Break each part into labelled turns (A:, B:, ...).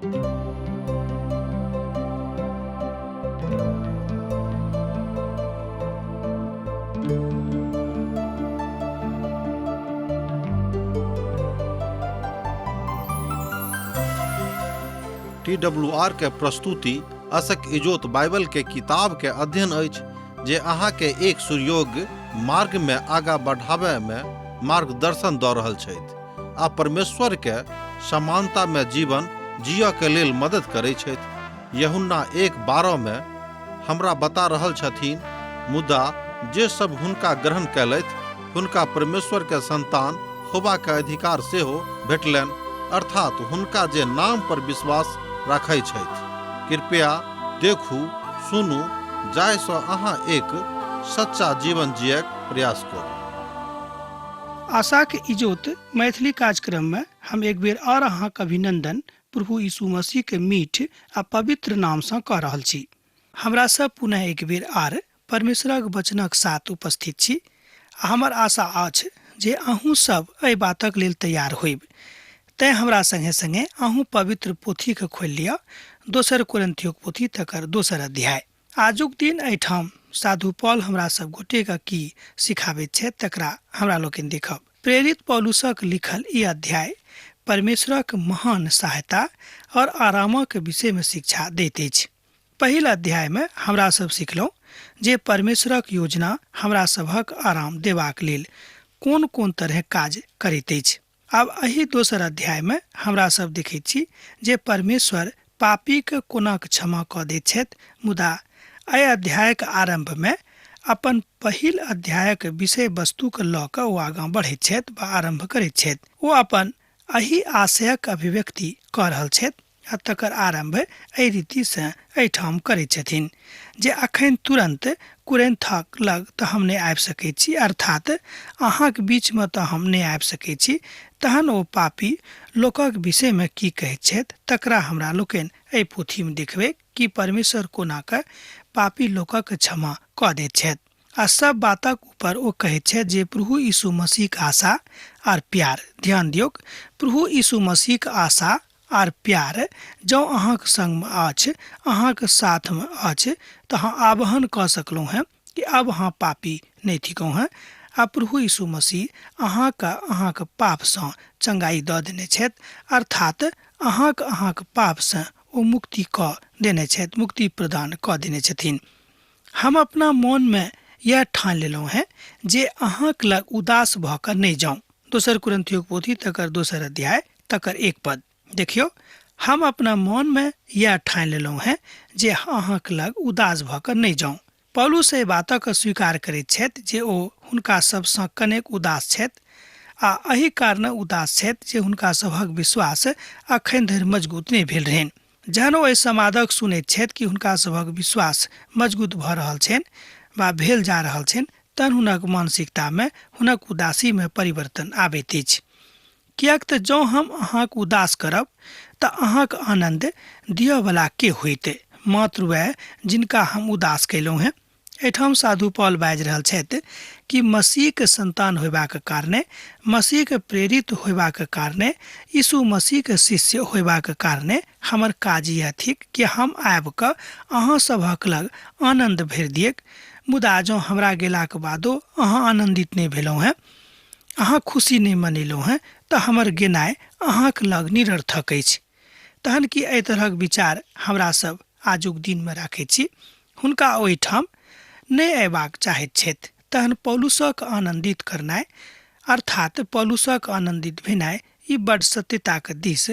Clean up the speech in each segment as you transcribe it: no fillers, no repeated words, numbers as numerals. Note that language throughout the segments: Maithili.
A: टी डब्ल्यू आर के प्रस्तुति असक इजोत बाइबल के किताब के अध्ययन अछि जे अहाँ के एक सुयोग्य मार्ग में आगा बढ़ाबय में मार्गदर्शन दऽ रहल छथि आ परमेश्वर के समानता में जीवन जियऽ के लेल मदद करै छथि। यूहन्ना 1:12 में हमरा बता रहल छथिन, मुदा जे सब हुनका ग्रहण कयलथि हुनका परमेश्वर के संतान होबा के अधिकार सेहो भेटलनि, अर्थात हुनका जे नाम पर विश्वास राखै छथि। कृपया देखू, सुनू, जाहि सँ अहाँ एक सच्चा जीवन जियक प्रयास करू।
B: आशाक इजोत मैथिली कार्यक्रम में हम एक बेर और अहाँक अभिनंदन प्रभु यीशु मसीह के मीठ आ पवित्र नाम सँ कऽ रहल छी। हमरा सब पुनः एक बेर आर परमेश्वरक वचनक साथ उपस्थित छी आ हमर आशा अछि जे अहूँ सब एहि बातक लेल तैयार होइब। तेँ हमरा संगे संगे अहूँ पवित्र पोथीके खोलि लिअ, दोसर कोरिन्थियोक पोथी तकर दोसर अध्याय। आजुक दिन एहिठाम साधु पॉल हमरा सब गोटेके की सिखाबैत छथि तकरा हमरा लोकनि देखब। प्रेरित पौलुसक लिखल ई अध्याय परमेश्वरक महान सहायता और आरामक विषयमे शिक्षा दैत अछि। पहिल अध्यायमे हमरा सब सिखलहुँ जे परमेश्वरक योजना हमरा सभक आराम देबाक लेल कोन-कोन तरहे काज करैत अछि। आब एहि दोसर अध्यायमे हमरा सब देखैत छी जे परमेश्वर पापीक कोनाक क्षमा कऽ दैत छथि, मुदा एहि अध्यायक आरम्भमे अपन पहिल अध्यायक विषय वस्तुक लऽ कऽ ओ आगाँ बढ़ैत छथि वा आरम्भ करैत छथि। ओ अपन एहि आशयक अभिव्यक्ति कऽ रहल छथि आ तकर आरम्भ एहि रीतिसँ एहिठाम करैत छथिन जे अखन तुरन्त कुरिन्थक लग तऽ हम नहि आबि सकैत छी, अर्थात् अहाँक बीचमे तऽ हम नहि आबि सकैत छी, तहन ओ पापी लोकक विषयमे की कहैत छथि तकरा हमरा लोकनि एहि पोथीमे देखबैक कि परमेश्वर कोना कऽ पापी लोकक क्षमा कऽ दैत छथि। आ सब बातक ऊपर ओ कहैत छथि जे प्रभु यीशु मसीहक आशा आर प्यार, ध्यान दियौक, प्रभु यीशु मसीहक आशा आर प्यार जँ अहाँक संगमे अछि, अहाँक साथमे अछि, तऽ अहाँ आह्वान कऽ सकलहुँ हेँ कि आब अहाँ पापी नहि थिकहुँ हेँ आ प्रभु यीशु मसीह अहाँके अहाँक पापसँ चंगाई दऽ देने छथि, अर्थात अहाँक अहाँक पापसँ ओ मुक्ति कऽ देने छथि, मुक्ति प्रदान कऽ देने छथिन। हम अपना मोनमे यैह ठानि लेलहुँ हेँ जे अहाँक लग उदास भऽ कऽ नहि जाउ। दोसर कुरिन्थियोक पोथी तकर दोसर अध्याय तकर एक पद। देखियौ, हम अपना मोनमे यैह ठानि लेलहुँ हेँ जे अहाँक लग उदास भऽ कऽ नहि जाउ। पौलुस एहि बातक स्वीकार करैत छथि जे ओ हुनका सभ सँ कनेक उदास छथि आ एहि कारणेँ उदास छथि जे हुनका सभक विश्वास एखन धरि मजगूत नहि भेल रहनि। जहन ओ एहि समादक सुनैत छथि कि हुनका सभक विश्वास मजगूत भऽ रहल छनि वा भेल जा रहल छनि, तहन हुनक मानसिकतामे, हुनक उदासीमे परिवर्तन आबैत अछि। किएक तँ जँ हम अहाँक उदास करब तँ अहाँक आनन्द दिअ वला के होइत? मात्र वैह जिनका हम उदास कयलहुँ हेँ। एहिठाम साधु पॉल बाजि रहल छथि कि मसीहक संतान होयबाक कारणे, मसीहक प्रेरित होयबाक कारणे, यीशु मसीहक शिष्य होयबाक कारणे हमर काज यैह थिक कि हम आबि कऽ अहाँ सभक लग आनन्द भरि दिऐक। मुदा जँ हमरा गेलाक बादो अहाँ आनन्दित नहि भेलहुँ हेँ, अहाँ खुशी नहि मनेलहुँ हेँ, तँ हमर गेनाइ अहाँक लग निरर्थक अछि। तहन की एहि तरहक विचार हमरा सभ आजुक दिनमे राखैत छी? हुनका ओहिठाम नहि अयबाक चाहैत छथि। तहन पौलुसक आनन्दित करनाइ, अर्थात् पौलुसक आनन्दित भेनाइ, ई बड्ड सत्यताक दिस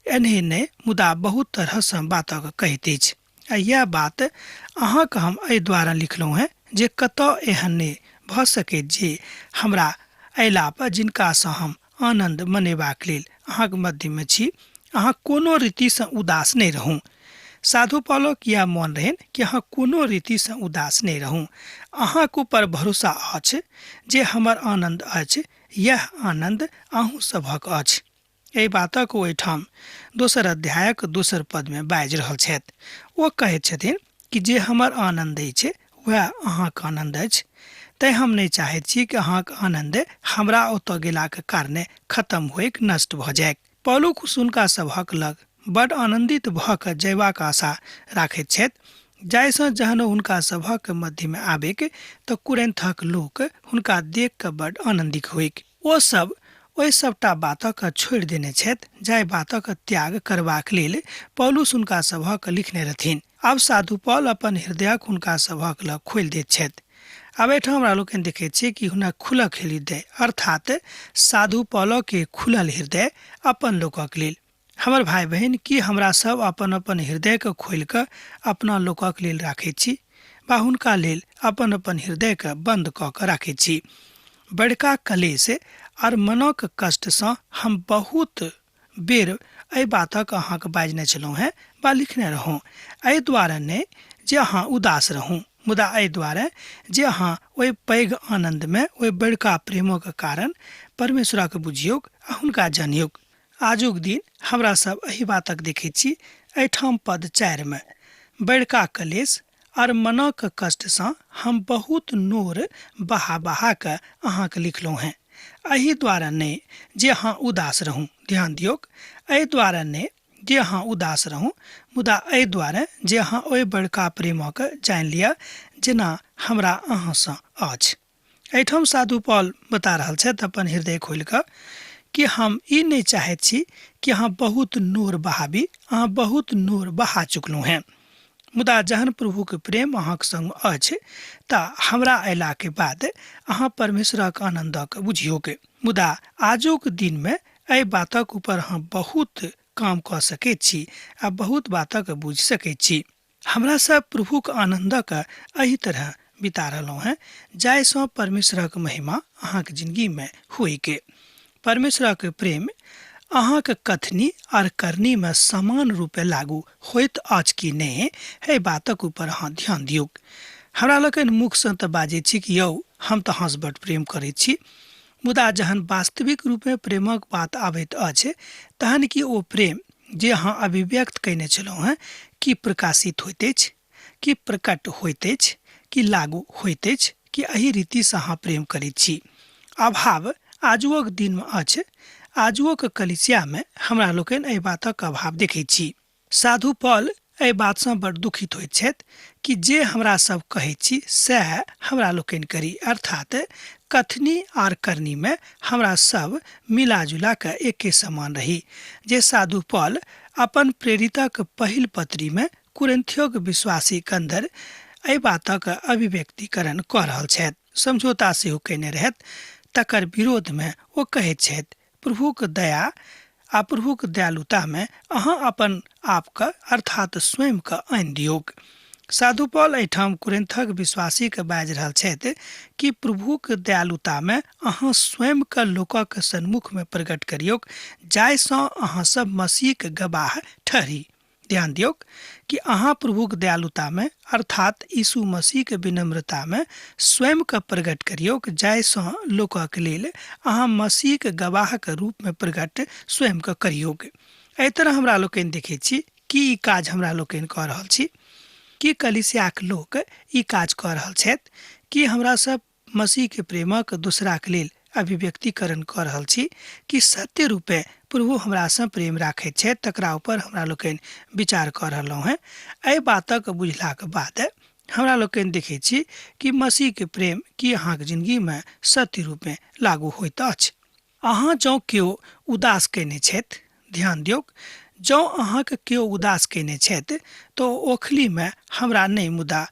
B: एनहे नहि मुदा बहुत तरह सँ बातक कहैत अछि। आ यैह बात अहाँक हम एहि द्वारा लिखलहुँ हेँ जे कतऽ एहन नहि भऽ सकैत जे हमरा अयला पर जिनका सँ हम आनन्द मनयबाक लेल अहाँक मध्य मे छी, अहाँ कोनो रीति सँ उदास नहि रहू। साधु पौलक यैह मोन रहनि कि अहाँ कोनो रीति सँ उदास नहि रहू। अहाँक ऊपर भरोसा अछि जे हमर आनन्द अछि, यैह आनन्द अहूँ सभक अछि। एहि बातक ओ एहिठाम दोसर अध्यायक दोसर पदमे बाजि रहल छथि। ओ कहैत छथिन कि जे हमर आनन्द अछि वएह अहाँक आनन्द अछि। तैं हम नहि चाहैत छी कि अहाँक आनन्द हमरा ओतऽ गेलाक कारणे खतम होइक, नष्ट भऽ जाइक। पौलुस हुनका सभक लग बड आनन्दित भऽ कऽ जयबाक आशा राखैत छथि, जाहिसँ जहन हुनका सभक मध्यमे आबैक तऽ कुरिन्थक लोक हुनका देख कऽ बड आनन्दित होइक। ओ सब ओहि सबटा बातक छोड़ि देने छथि जाहि बातक त्याग करबाक लेल पौलुस हुनका सभक लिखने रहथिन। आब साधु पौल अपन हृदयक हुनका सभक लग खोलि दैत छथि। आब एहिठाम हमरा लोकनि देखैत छियै कि हुनक खुलक हृदय, अर्थात साधु पौलके खुलल हृदय अपन लोकक लेल। हमर भाय बहिन, की हमरा सब अपन अपन हृदयके खोलि कऽ अपना लोकक लेल राखैत छी वा हुनका लेल अपन अपन हृदयके बन्द कऽ कऽ राखैत छी? बड़का कलेश आर मनक कष्टसँ हम बहुत बेर एहि बातक अहाँके बाजने छलहुँ हेँ वा लिखने रहौँ, एहि दुआरे नहि जे अहाँ उदास रहूँ, मुदा एहि दुआरे जे अहाँ ओहि पैघ आनन्दमे ओहि बड़का प्रेमक कारण परमेश्वरक बुझियौक आ हुनका जानियौक। आजुक दिन हमरा सब एहि बातक देखैत छी। एहिठाम पद 4 मे बड़का कलेश आर मनक कष्टसँ हम बहुत नोर बहा बहा कऽ अहाँके लिखलहुँ हेँ, एहि द्वारा नहि जे अहाँ उदास रहूँ। ध्यान दियौक, एहि द्वारा नहि जे अहाँ उदास रहूँ, मुदा एहि द्वारे जे अहाँ ओहि बड़का प्रेमक जानि लिअ जेना हमरा अहाँसँ अछि। एहिठाम साधु पॉल बता रहल छथि अपन हृदय खोलि कऽ कि हम ई नहि चाहैत छी कि अहाँ बहुत नोर बहाबी, अहाँ बहुत नोर बहा चुकलहुँ हेँ, मुदा जहन प्रभुके प्रेम अहाँक संग अछि तऽ हमरा अयलाके बाद अहाँ परमेश्वरक आनन्दक बुझियौक। मुदा आजुक दिनमे एहि बातक ऊपर अहाँ बहुत काम कऽ सकैत छी आ बहुत बातक बुझि सकैत छी। हमरा सब प्रभुक आनन्दक एहि तरह बिता रहलहुँ हेँ जाहिसँ परमेश्वरक महिमा अहाँक जिंदगीमे होइके। परमेश्वरक प्रेम अहाँक कथनी आर करनीमे समान रूपे लागू होइत अछि कि नहि, एहि बातक ऊपर अहाँ ध्यान दियौक। हमरा लोकनि मुखसँ तऽ बाजै छी कि यौ हम तऽ अहाँसँ बड्ड प्रेम करैत छी, मुदा जहन वास्तविक रूपमे प्रेमक बात आबैत अछि तहन कि ओ प्रेम जे अहाँ अभिव्यक्त कयने छलहुँ हेँ की प्रकाशित होइत अछि, की प्रकट होइत अछि, की लागू होइत अछि, कि एहि रीतिसँ अहाँ प्रेम करैत छी? अभाव आजुओक दिनमे अछि। आजुओक कलिसियामे हमरा लोकनि एहि बातक अभाव देखैत छी। साधु पॉल एहि बातसँ बड़ दुखित होइत छथि कि जे हमरा सब कहैत छी सएह हमरा लोकनि करी, अर्थात कथनी आर करनीमे हमरा सब मिला-जुला कऽ एके समान रही। जे साधु पॉल अपन प्रेरितक पहिल पत्रीमे कुरिन्थियोक विश्वासीक अन्दर एहि बातक अभिव्यक्तिकरण कऽ रहल छथि, समझौता सेहो कयने रहथि, तकर विरोधमे ओ कहैत छथि, प्रभुक दया आ प्रभुक दयालुतामे अहाँ अपन आपके अर्थात स्वयंके आनि दियौक। साधु पॉल एहिठाम कुरिन्थक विश्वासीके बाजि रहल छथि कि प्रभुक दयालुतामे अहाँ स्वयंके लोकक सन्मुखमे प्रकट करियौक, जाहिसँ अहाँ सब मसीहक गवाह ठहरी। ध्यान दियौक कि अहाँ प्रभुक दयालुतामे अर्थात यीशु मसीहक विनम्रतामे स्वयंके प्रकट करियौक, जाहिसँ लोकक लेल अहाँ मसीहक गवाहक रूपमे प्रकट स्वयंके करियौक। एहि तरह हमरा लोकनि देखैत छी कि ई काज हमरा लोकनि कऽ रहल छी, कि कलीसियाक लोक ई काज कऽ रहल छथि, कि हमरा सब मसीहके प्रेमक दोसराक लेल अभिव्यक्तिकरण कऽ रहल छी, कि सत्य रूपे प्रभु हमरासँ प्रेम राखैत छथि तकरा ऊपर हमरा लोकनि विचार कऽ रहलहुँ हेँ। एहि बातक बुझलाक बाद हमरा लोकनि देखैत छी कि मसीहके प्रेम की अहाँक जिंदगीमे सत्य रूपे लागू होइत अछि। अहाँ जँ केओ उदास कयने छथि, ध्यान दियौक, जँ अहाँके केओ उदास कयने छथि तऽ ओ ओखलीमे हमरा नहि मुदा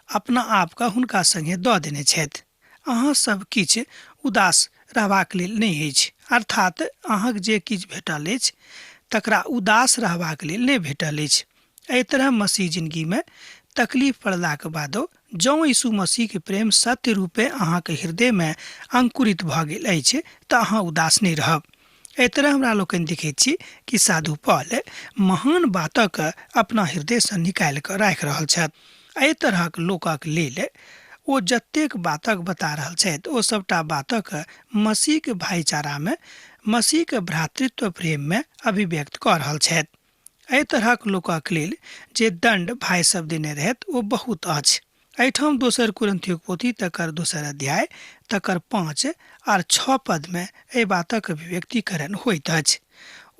B: अपना आपके हुनका संगे दऽ देने छथि। अहाँ सब किछु उदास रहबाक लेल नहि अछि, अर्थात अहाँक जे किछु भेटल अछि तकरा उदास रहबाक लेल नहि भेटल अछि। एहि तरह मसीह जिंदगीमे तकलीफ पड़लाक बादो जँ यीशु मसीहके प्रेम सत्य रूपे अहाँके हृदयमे अंकुरित भऽ गेल अछि तऽ अहाँ उदास नहि रहब। एहि तरह हमरा लोकनि देखैत छी कि साधु पॉल महान बातक अपना हृदयसँ निकालि कऽ राखि रहल छथि। एहि तरहक लोकक लेल ओ जतेक बातक बता रहल छथि ओ सबटा बातक मसीहके भाईचारामे, मसीहके भ्रातृत्व प्रेममे अभिव्यक्त कऽ रहल छथि। एहि तरहक लोकक लेल जे दण्ड भाय सब देने रहथि ओ बहुत अछि। एहिठाम दोसर कुरिन्थियोक पोथी तकर दोसर अध्याय तकर 5 आर 6 पदमे एहि बातक अभिव्यक्तिकरण होइत अछि।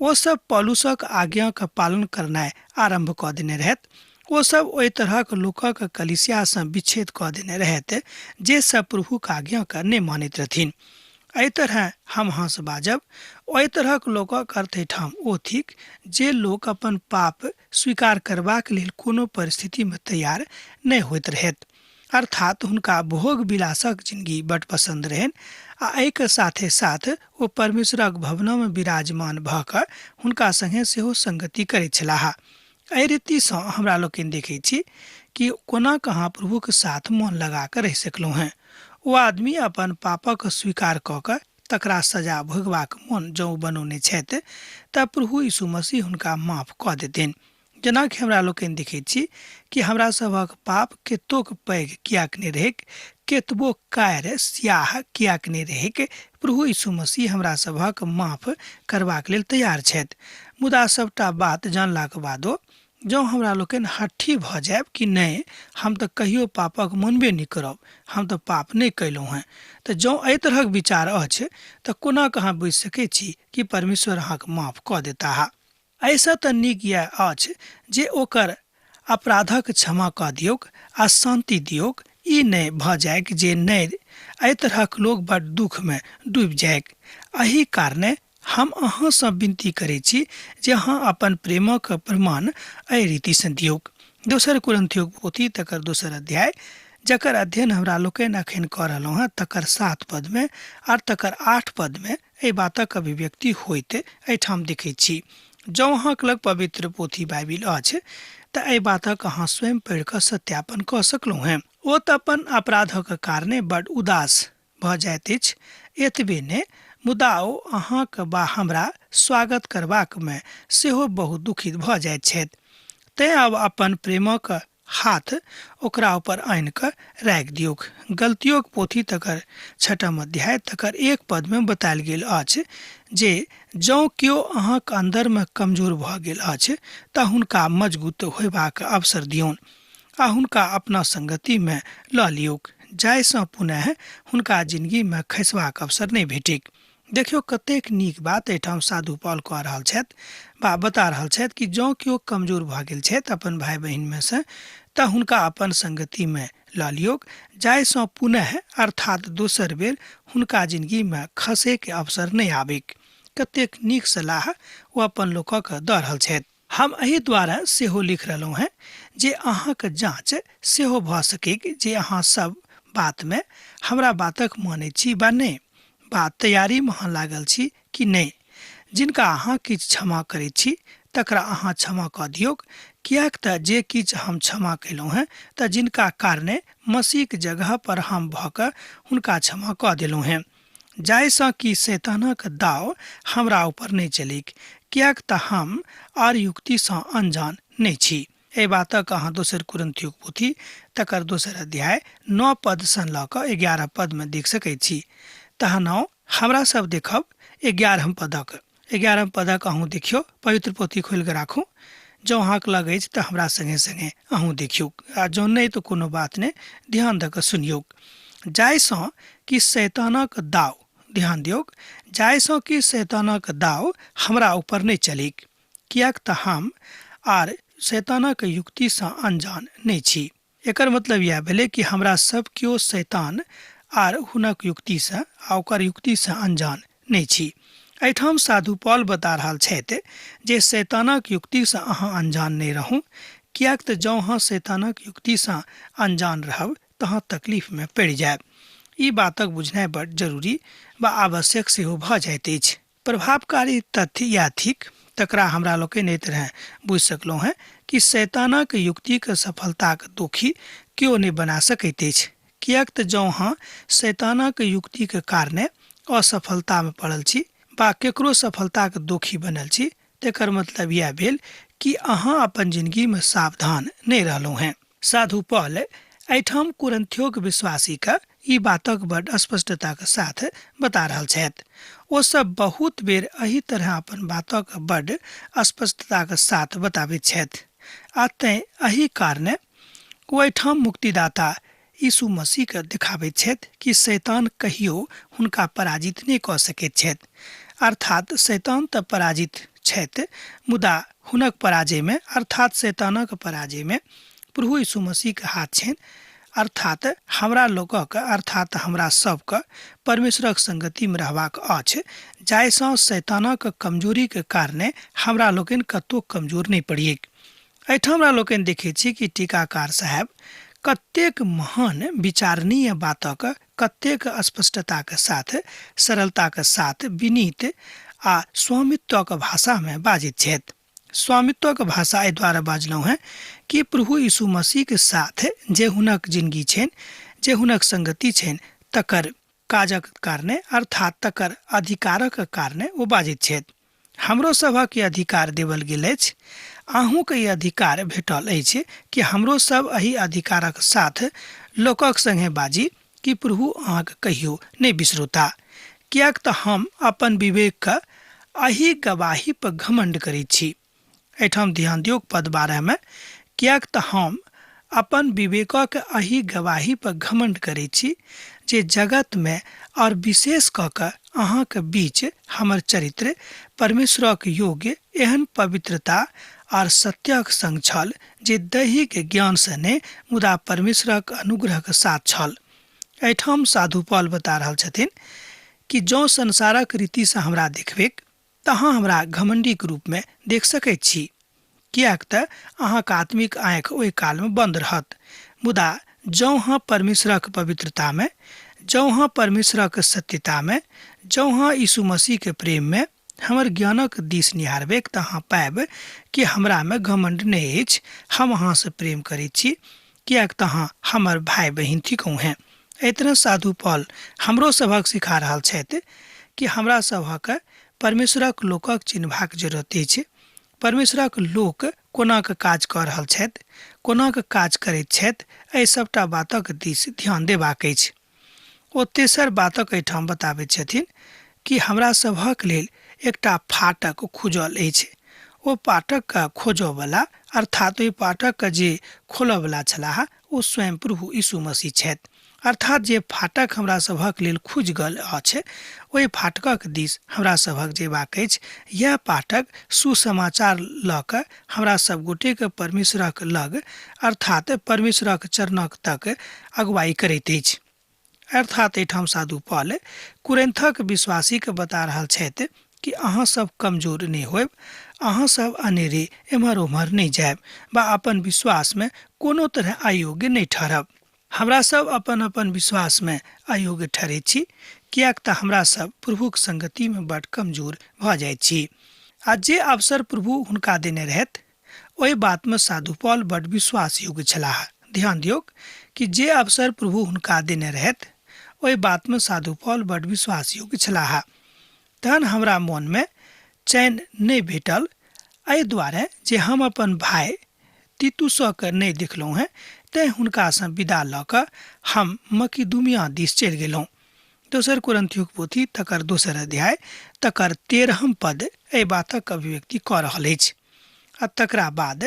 B: ओ सब पौलुसक आज्ञाक पालन करनाइ आरम्भ कऽ देने रहथि। ओ सब ओहि तरहक लोकक कलीसियासँ विच्छेद कऽ देने रहथि जे सब प्रभुक आज्ञाके नहि मानैत रहथिन। एहि तरह हम अहाँसँ बाजब, ओहि तरहक लोकक अर्थ एहिठाम ओ थिक जे लोक अपन पाप स्वीकार करबाक लेल कोनो परिस्थितिमे तैयार नहि होइत रहथि। अर्थात हुनका भोग विलासक जिंदगी बड पसंद रहनि आ एहिके साथे साथ ओ परमेश्वरक भवनमे विराजमान भऽ कऽ हुनका संगे सेहो संगति करैत छलाह। एहि रीतिसँ हमरा लोकनि देखैत छी कि कोना कहाँ प्रभुक साथ मन लगा कऽ रहि सकलहुँ हेँ। ओ आदमी अपन पापक स्वीकार कऽ कऽ तकरा सजा भोगबाक मन जँ बनौने छथि तऽ प्रभु यीशु मसीह हुनका माफ कऽ देथिन। जेनाकि हमरा लोकनि देखैत छी कि हमरा सभक पाप केतोक पैघ किएक नहि रहैक, केतबो कार स्याह किएक नहि रहैक, प्रभु यीशु मसीह हमरा सभक माफ करबाक लेल तैयार छथि। मुदा सभटा बात जानलाक बादो जँ हमरा लोकनि हट्ठी भऽ जायब कि नहि, हम तऽ कहियो पापक मनबे नहि करब, हम तऽ पाप नहि कयलहुँ हेँ, तऽ जँ एहि तरहक विचार अछि तऽ कोना कऽ अहाँ बुझि सकैत छी कि परमेश्वर अहाँके माफ कऽ देताह? एहिसँ तऽ नीक इएह अछि जे ओकर अपराधक क्षमा कऽ दियौक आ शान्ति दियौक, ई नहि भऽ जाइक जे नहि एहि तरहक लोक बड्ड दुःखमे डूबि जाइक। एहि कारणे हम अहाँसँ विनती करैत छी जे अहाँ अपन प्रेमक प्रमाण एहि रीतिसँ दियौक। दोसर कुरिन्थियोक पोथी तकर दोसर अध्याय, जकर अध्ययन हमरा लोकनि अखन कऽ रहलहुँ हेँ, तकर 7 पदमे आर तकर 8 पदमे एहि बातक अभिव्यक्ति होइत एहिठाम देखैत छी। जँ अहाँक लग पवित्र पोथी बाइबिल अछि तऽ एहि बातक अहाँ स्वयं पढ़ि कऽ सत्यापन कऽ सकलहुँ हेँ। ओ तऽ अपन अपराधक कारणे बड्ड उदास भऽ जाइत अछि, एतबे नहि, मुदा ओ अहाँक बा हमरा स्वागत करबाकमे सेहो बहुत दुखित भऽ जाइत छथि। तेँ आब अपन प्रेमक हाथ ओकरा ऊपर आनि कऽ राखि दियौक। गलतियोक पोथी तकर छठम अध्याय तकर 1 पदमे बतायल गेल अछि जे जँ केओ अहाँक अन्दरमे कमजोर भऽ गेल अछि तऽ हुनका मजगूत होयबाक अवसर दियौन आ हुनका अपना संगतिमे लऽ लियौक, जाहिसँ पुनः हुनका जिनगीमे खसबाक अवसर नहि भेटैक। देखियौ कतेक नीक बात एहिठाम साधु पॉल कऽ रहल छथि बा बता रहल छथि कि जँ केओ कमजोर भऽ गेल छथि अपन भाय बहिनमे सँ तऽ हुनका अपन संगतिमे लऽ लियौक, जाहिसँ पुनः अर्थात दोसर बेर हुनका जिनगीमे खसैके अवसर नहि आबैक। कतेक नीक सलाह ओ अपन लोकक दऽ रहल छथि। हम एहि द्वारा सेहो लिख रहलहुँ हेँ जे अहाँक जाँच सेहो भऽ सकैक जे अहाँ सब बातमे हमरा बातक मानैत छी वा नहि, बा तैयारीमे अहाँ लागल छी कि नहि। जिनका अहाँ किछु क्षमा करैत छी तकरा अहाँ क्षमा कऽ दियौक, किएक तँ जे किछु हम क्षमा कयलहुँ हेँ तँ जिनका कारणे मसीहक जगह पर हम भऽ कऽ हुनका क्षमा कऽ देलहुँ हेँ, जाहिसँ कि शैतानक दाव हमरा ऊपर नहि चलैक, किएक तँ हम आर युक्तिसँ अनजान नहि छी। एहि बातक अहाँ दोसर कुरिन्थियोक पोथी तकर दोसर अध्याय 9 पदसँ लऽ कऽ 11 पदमे देख सकैत छी। तहन आउ हमरा सब देखब 11 पदक। 11 पदक अहूँ देखियौ, पवित्र पोथी खोलि कऽ राखू। जँ अहाँके लग अछि तऽ हमरा संगे संगे अहूँ देखियौ, आ जँ नहि तऽ कोनो बात नहि, ध्यान दऽ कऽ सुनियौक। जाहिसँ कि शैतानक दाव, ध्यान दियौक, जाहिसँ कि शैतानक दाव हमरा ऊपर नहि चलैक, किएक तऽ हम आर शैतानक युक्तिसँ अनजान नहि छी। एकर मतलब इएह भेलै कि हमरा सब केओ शैतान आर हुनक युक्तिसँ आ ओकर युक्तिसँ अनजान नहि छी। एहिठाम साधु पॉल बता रहल छथि जे शैतानक युक्तिसँ अहाँ अनजान नहि रहू, किएक तऽ जँ अहाँ शैतानक युक्तिसँ अनजान रहब तऽ अहाँ तकलीफमे पड़ि जायब। ई बातक बुझनाइ बड्ड जरूरी वा आवश्यक सेहो भऽ जाइत अछि। प्रभावकारी तथ्य इएह थिक, तकरा हमरा लोकनि एहि तरहेँ बुझि सकलहुँ हेँ कि शैतानक युक्तिक सफलताक दोखी केओ नहि बना सकैत अछि, किएक तँ जँ अहाँ शैतानक युक्तिक कारणे असफलतामे पड़ल छी वा केकरो सफलताक दोखी बनल छी, तेकर मतलब इएह भेल कि अहाँ अपन जिनगीमे सावधान नहि रहलहुँ हेँ। साधु पॉल एहिठाम कुरिन्थियोक विश्वासीके ई बातक बड स्पष्टताक साथ बता रहल छथि। ओ सब बहुत बेर एहि तरह अपन बातक बड स्पष्टताक साथ बताबैत छथि आ तेँ एहि कारणे ओ एहिठाम मुक्तिदाता यीशु मसीहके देखाबैत छथि कि शैतान कहियो हुनका पराजित नहि कऽ सकैत छथि। अर्थात शैतान तऽ पराजित छथि, मुदा हुनक पराजयमे अर्थात शैतानक पराजयमे प्रभु यीशु मसीहके हाथ छनि। अर्थात हमरा लोकक अर्थात हमरा सबके परमेश्वरक संगतिमे रहबाक अछि, जाहिसँ शैतानक कमजोरीके कारणे हमरा लोकनि कतहु कमजोर नहि पड़ियै। एहिठाम हमरा लोकनि देखै छी कि टीकाकार साहेब कतेक महान विचारणीय बातक कतेक स्पष्टताके साथ, सरलताके साथ, विनीत आ स्वामित्वक भाषामे बाजैत छथि। स्वामित्वक भाषा एहि दुआरे बाजलहुँ हेँ कि प्रभु यीशु मसीहके साथ जे हुनक जिनगी छनि, जे हुनक संगति छनि, तकर काजक कारणे अर्थात तकर अधिकारक कारणे ओ बाजैत छथि। हमरो सभक ई अधिकार देवल गेल अछि, अहूँके ई अधिकार भेटल अछि कि हमरो सब एहि अधिकारक साथ लोकक संगे बाजी कि प्रभु अहाँके कहियो नहि बिसरोता, किएक तऽ हम अपन विवेकके एहि गवाही पर घमण्ड करैत छी। एहिठाम ध्यान दियौ पद 12 मे, किएक तऽ हम अपन विवेकक एहि गवाही पर घमण्ड करैत छी जे जगतमे और विशेष कऽ कऽ अहाँके बीच हमर चरित्र परमेश्वरक योग्य एहन पवित्रता और सत्यक संग छल जे दैहिक ज्ञानसँ नहि मुदा परमेश्वरक अनुग्रहक साथ छल। एहिठाम साधु पॉल बता रहल छथिन कि जँ संसारक रीतिसँ हमरा देखबेक तऽ अहाँ हमरा घमण्डीक रूपमे देख सकैत छी, किएक तऽ अहाँक आत्मिक आँखि ओहि कालमे बन्द रहत। मुदा जँ अहाँ परमेश्वरक पवित्रतामे, जँ अहाँ परमेश्वरक सत्यतामे, जँ अहाँ यीशु मसीहके प्रेममे हमर ज्ञानक दिस निहारबेक तऽ अहाँ पायब कि हमरामे घमण्ड नहि अछि। हम अहाँसँ प्रेम करैत छी, किएक तऽ अहाँ हमर भाय बहिन थिकहुँ हेँ। एहि तरह साधु पॉल हमरो सभक सिखा रहल छथि कि हमरा सभक परमेश्वरक लोकक चिन्हबाक जरूरत अछि। परमेश्वरक लोक कोना कऽ काज कऽ रहल छथि, कोना कऽ काज करैत छथि, एहि सभटा बातक दिस ध्यान देबाक अछि। ओ तेसर बातक एहिठाम बताबैत छथिन कि हमरा सभक लेल एकटा फाटक खुजल अछि। ओ फाटकके खोजऽवला अर्थात ओहि फाटकके जे खोलऽवला छलाह ओ स्वयं प्रभु यीशु मसीह छथि। अर्थात जे फाटक हमरा सभक लेल खुजि गेल अछि, ओहि फाटकक दिस हमरा सभक जेबाक अछि। यैह फाटक सुसमाचार लऽ कऽ हमरा सब गोटेके परमेश्वरक लग अर्थात परमेश्वरक चरणक तक अगुवाई करैत अछि। अर्थात एहिठाम साधु पॉल कुरिन्थक विश्वासीके बता रहल छथि कि अहाँ सब कमजोर नहि होयब, अहाँ सब अनेरे एम्हर ओम्हर नहि जायब वा अपन विश्वासमे कोनो तरह अयोग्य नहि ठहरब। हमरा सब अपन अपन विश्वासमे अयोग्य ठहरैत छी, किएक तऽ हमरा सब प्रभुक संगतिमे बड कमजोर भऽ जाइत छी। आ जे अवसर प्रभु हुनका देने रहथि ओहि बातमे साधु पॉल बड विश्वास योग्य छलाह। ध्यान दियौक कि जे अवसर प्रभु हुनका देने रहथि ओहि बातमे साधु पॉल बड विश्वास योग्य छलाह। तहन हमरा मोनमे चैन नहि भेटल एहि दुआरे जे हम अपन भाय तीतुसके नहि देखलहुँ हेँ, तेँ हुनकासँ विदा लऽ कऽ हम मकिदुनिया दिस चलि गेलहुँ। दोसर कुरिन्थियोक पोथी तकर दोसर अध्याय तकर 13 पद एहि बातक अभिव्यक्ति कऽ रहल अछि। आ तकरा बाद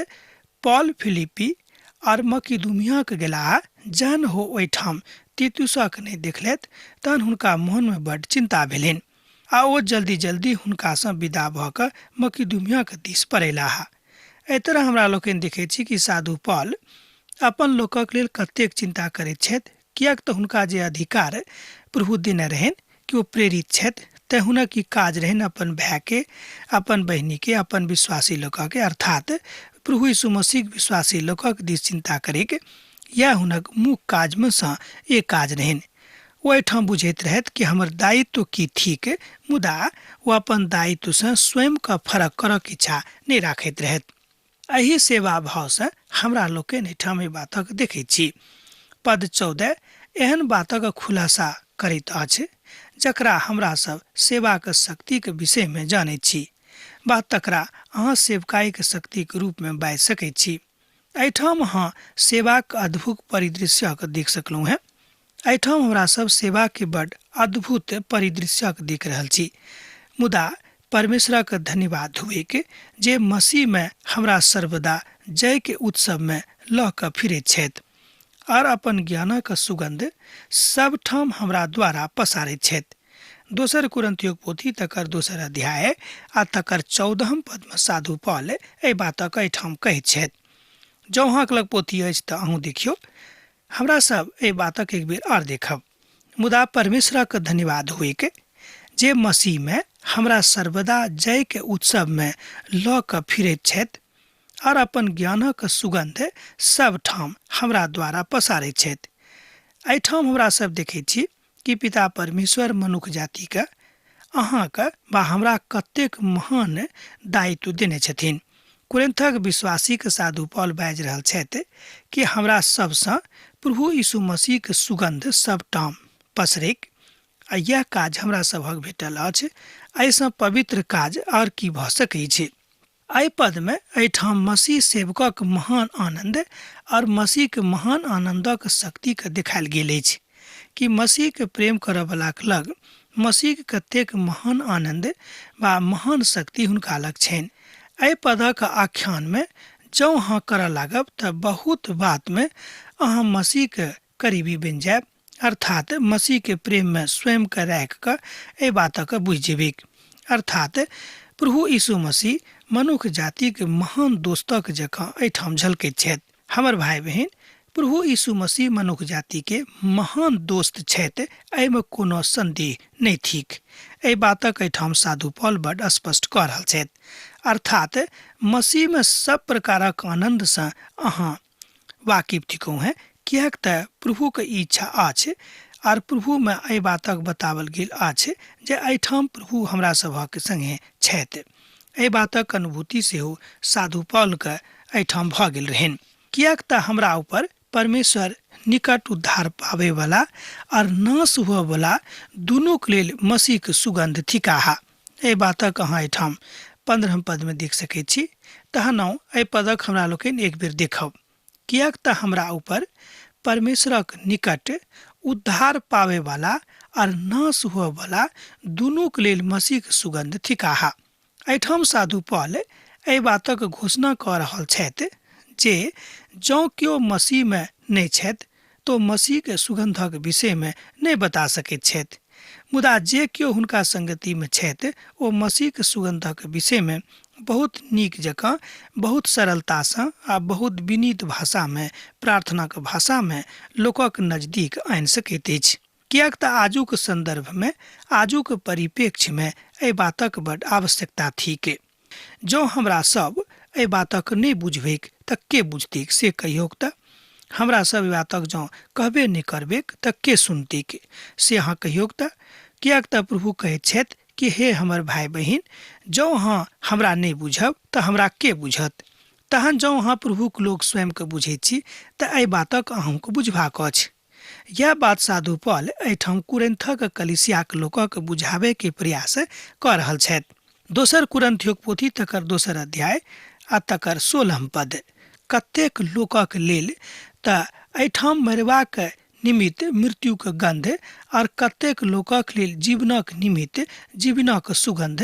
B: पॉल फिलिपी और मकिदुनियाक गेलाह, जहन हो ओहिठाम तीतुसक नहि देखलथि तहन हुनका मोनमे बड्ड चिन्ता भेलनि आ ओ जल्दी जल्दी हुनकासँ विदा भऽ कऽ मकिदुनियाक दिस पड़ेलाह। एहि तरह हमरा लोकनि देखैत छी कि साधु पॉल अपन लोकक लेल कतेक चिन्ता करैत छथि, किएक तऽ हुनका जे अधिकार प्रभु देने रहनि कि ओ प्रेरित छथि, तेँ हुनक ई काज रहनि अपन भायके, अपन बहिनीके, अपन विश्वासी लोकके अर्थात प्रभु यीशु मसीहक विश्वासी लोकक दिस चिन्ता करैके। यैह हुनक मुख्य काजमे सँ एक काज रहनि। ओ एहिठाम बुझैत रहथि कि हमर दायित्व की थिक, मुदा ओ अपन दायित्वसँ स्वयंके फरक करक इच्छा नहि राखैत रहथि। एहि सेवा भावसँ हमरा लोकनि एहिठाम एहि बातक देखैत छी। पद 14 एहन बातक खुलासा करैत अछि जकरा हमरा सब सेवाक शक्तिक विषयमे जानैत छी वा तकरा अहाँ सेवकाईक शक्तिक रूपमे बाजि सकैत छी। एहिठाम अहाँ सेवाक अद्भुत परिदृश्यक देख सकलहुँ हेँ। एहिठाम हमरा सब सेवाके बड अद्भुत परिदृश्यक देख रहल छी। मुदा परमेश्वरक धन्यवाद हुएक जे मसीहमे हमरा सर्वदा जयके उत्सवमे लऽ कऽ फिरैत छथि और अपन ज्ञानक सुगंध सबठाम हमरा द्वारा पसारैत छथि। दोसर कुरन्थियोक पोथी तकर दोसर अध्याय आ तकर 14 पदमे साधु पॉल एहि बातक एहिठाम कहैत छथि। जँ अहाँक लग पोथी अछि तऽ अहूँ देखियौ। हमरा सब एहि बातक एक बेर आर देखब। मुदा परमेश्वरक धन्यवाद होइक जे मसीहमे हमरा सर्वदा जयके उत्सवमे लऽ कऽ फिरैत छथि आओर अपन ज्ञानक सुगन्ध सब ठाम हमरा द्वारा पसारैत छथि। एहिठाम हमरा सब देखैत छी कि पिता परमेश्वर मनुख जातिके अहाँके वा हमरा कतेक महान दायित्व देने छथिन। कुरिन्थक विश्वासीके साधु पॉल बाजि रहल छथि कि हमरा सबसँ प्रभु यीशु मसीहके सुगन्ध सब ठाम पसरैक आ यैह काज हमरा सभक भेटल अछि। एहिसँ पवित्र काज आओर की भऽ सकै छै? एहि पदमे एहिठाम मसीह सेवकक महान आनन्द आओर मसीहके महान आनन्दक शक्तिके देखायल गेल अछि कि मसीहके प्रेम करऽवलाक लग मसीहके कतेक महान आनन्द वा महान शक्ति हुनका लग छनि। एहि पदक आख्यानमे जँ अहाँ करऽ लागब तऽ बहुत बातमे अहाँ मसीहके करीबी बनि जायब, अर्थात मसीहके प्रेममे स्वयंके राखि कऽ एहि बातके बुझि जेबैक। अर्थात प्रभु यीशु मसीह मनुख जातिक महान दोस्तक जकाँ एहिठाम झलकैत छथि। हमर भाइ बहिन, प्रभु यीशु मसीह मनुख जातिके महान दोस्त छथि, एहिमे कोनो सन्देह नहि थिक। एहि बातक एहिठाम साधु पॉल बड स्पष्ट कऽ रहल छथि। अर्थात मसीहमे सब प्रकारक आनन्दसँ अहाँ वाकिफ थिकहुँ हेँ, किएक तऽ प्रभुक ई इच्छा अछि आर प्रभुमे एहि बातक बताओल गेल अछि जे एहिठाम प्रभु हमरा सभक संगे छथि। एहि बातक अनुभूति सेहो साधु पॉलके एहिठाम भऽ गेल रहनि, किएक तऽ हमरा ऊपर परमेश्वर निकट उद्धार पाबयवला आर नाश हुअवला दुनूक लेल मसीहक सुगन्ध थिकाह। एहि बातक अहाँ एहिठाम 15 पदमे देख सकैत छी। तहन एहि पदक हमरा लोकनि एक बेर देखब। किएक तऽ हमरा ऊपर परमेश्वरक निकट उद्धार पाबयवला आर नाश हुअवला दुनूक लेल मसीहक सुगन्ध थिकाह। एहिठाम साधु पॉल एहि बातक घोषणा कऽ रहल छथि जे जँ केओ मसीहमे नहि छथि तऽ ओ मसीहके सुगन्धक विषयमे नहि बता सकैत छथि। मुदा जे केओ हुनका संगतिमे छथि ओ मसीहक सुगन्धक विषयमे बहुत नीक जकाँ, बहुत सरलतासँ आ बहुत विनीत भाषामे, प्रार्थनाक भाषामे लोकक नजदीक आनि सकैत अछि। किएक तऽ आजुक सन्दर्भमे, आजुक परिप्रेक्ष्यमे एहि बातक बड्ड आवश्यकता थिक। जँ हमरा सब एहि बातक नहि बुझबैक तऽ के बुझतैक से कहियौक तऽ? हमरा सब एहि बातक जँ कहबे नहि करबैक तऽ के सुनतैक से अहाँ कहियौक तऽ? किएक तऽ प्रभु कहैत छथि कि हे हमर भाइ बहिन, जँ अहाँ हमरा नहि बुझब तऽ हमरा के बुझत? तहन जँ अहाँ प्रभुक लोक स्वयंकेँ बुझैत छी तऽ एहि बातक अहूँकेँ बुझबाक अछि। यैह बात साधु पॉल एहिठाम कुरिन्थक कलीसियाक लोकक बुझाबय के प्रयास कऽ रहल छथि। दोसर कुरिन्थियोक पोथी तकर दोसर अध्याय आ तकर 16 पद। कतेक लोकक लेल तऽ एहिठाम मरबाक निमित्त मृत्युक गंध आर कतेक लोकक लेल जीवनक निमित्त जीवनक सुगंध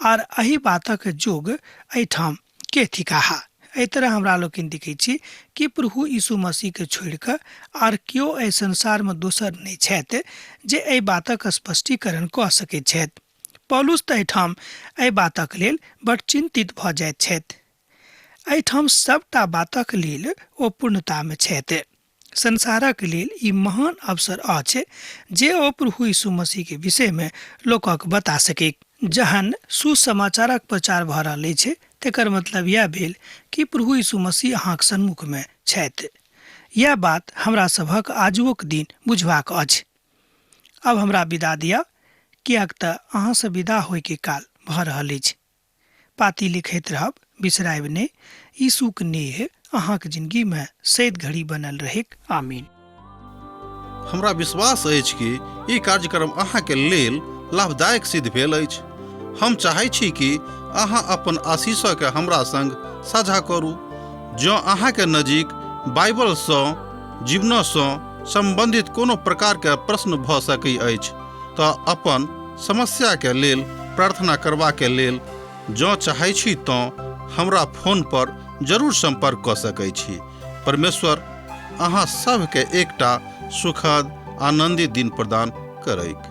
B: आर एहि बातक जोग एहिठाम के थिकाह। एहि तरह हमरा लोकनि देखै छी कि प्रभु यीशु मसीहके छोड़ि कऽ आर केओ एहि संसारमे दोसर नहि छथि जे एहि बातक स्पष्टीकरण कऽ सकैत छथि। पौलुस तऽ एहिठाम एहि बातक लेल बड चिन्तित भऽ जाइत छथि। एहिठाम सबटा बातक लेल ओ पूर्णतामे छथि। संसारक लेल ई महान अवसर अछि जे ओ प्रभु यीशु मसीह के विषय में लोकक बता सके। जहन सुसमाचारक प्रचार भऽ रहल अछि तेकर मतलब यैह भेल कि प्रभु यीशु मसीह अहाँक सन्मुख में छथि। यैह बात हमरा सभक आजुओक दिन बुझबाक अछि। आब हमरा विदा दिअ, किएक तऽ अहाँ सँ विदा होय के काल भऽ रहल अछि। पाती लिखैत रहब, बिसरायब नहि। यीशुक नेह अहाँक जिनगीमे सैद घड़ी बनल रहैक। आमीन।
A: हमरा विश्वास अछि कि ई कार्यक्रम अहाँके लेल लाभदायक सिद्ध भेल अछि। हम चाहै छी कि अहाँ अपन आशीषके हमरा संग साझा करू। जँ अहाँके नजीक बाइबलसँ जीवनसँ सम्बन्धित कोनो प्रकारके प्रश्न भऽ सकै अछि तऽ अपन समस्याके लेल प्रार्थना करबाके लेल जँ चाहै छी तँ हमरा फोन पर जरूर सम्पर्क कऽ सकै छी। परमेश्वर अहाँ सभके एकटा सुखद आनन्दित दिन प्रदान करैक।